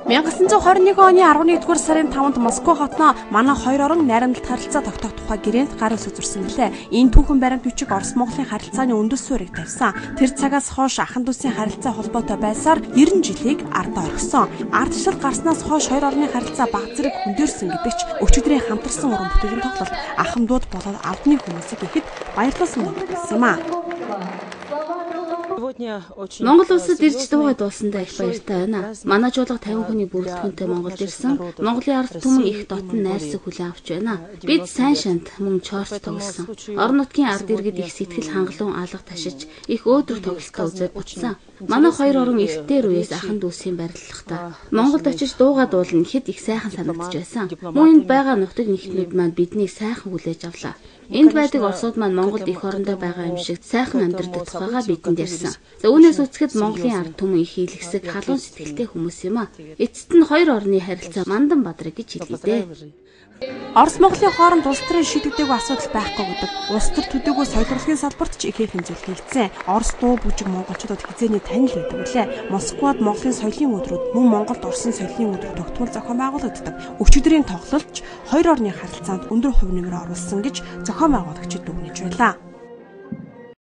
1921 оны 11-р сарын 5-нд Москва хотноо манай хоёр орон найрамдалт харилцаа тогтоох тухай гэрээнд гар үсэг зурсан билээ. Энэ түүхэн баримт бичиг Орос Монголын харилцааны үндэс суурийг тавьсан. Тэр цагаас хойш ахан дүүсийн харилцаа холбоотой байсаар 90 жилийг ардаа орхисон. Ардчлал гарснаас хойш хоёр орны харилцаа баг зэрэг хөндөрсөн гэдэг ч өчигдрийн хамтарсан уран бүтээлийн тоглолт ахмадууд болоод албаны хүмүүсийг ихэд баярлуулсан байсан юм аа. Монгол улсад ирж дуугаа дуулсандаа их баяртай байна. Манай чуулга 50 хүний бүрэлдэхүүнтэй Монголд ирсэн. Монголын ард түмэн их дотн найрсаг хүлээн авч байна. Бид сайн шанд мөн чорт тоглосон. Орон нутгийн ард иргэд их сэтгэл хангалуун алга ташиж их өөдрөг тоглолтоо үзээд буцсан. Манай хоёр орон эртээр үеэс ахан дүүсийн барилгатай. Монголд очиж дуугаа дуулна гэхэд их сайхан санагдаж байсан. Мөн энд байгаа нутаг нэгтнүүд маань биднийг сайхан хүлээж авлаа. Энд байдаг орсууд маань Монголд эх орондоо байгаа юм шиг сайхан амьдардаг тухайгаа бидэнд ярьсан. За үүнээс үзэхэд Монголын ард түмэн их ийлгэсэг халуун сэтгэлтэй хүмүүс юм а. Эцэст нь хоёр орны харилцаа мандан бадраг гэж хэлье дээ. Орос Монголын хооронд улс төрийн шийдэгдээгүй асуудал байхгүй гэдэг. Улс төр төдийгүй соёл урлагийн салбарт ч ихээхэн зүйл хийгдсэн. Орос дуу бүжиг монголчуудад хизээний танил байдаг үлээ. Москвад Монголын соёлын өдрүүд мөн Монголд Оросын соёлын өдрүүд тогтмол зохион байгуулагддаг. Өчигдрийн тоглолт ч хоёр орны харилцаанд өндөр хувь нэмэр оруулсан гэж зохион байгуулагчид дүгнэж байлаа.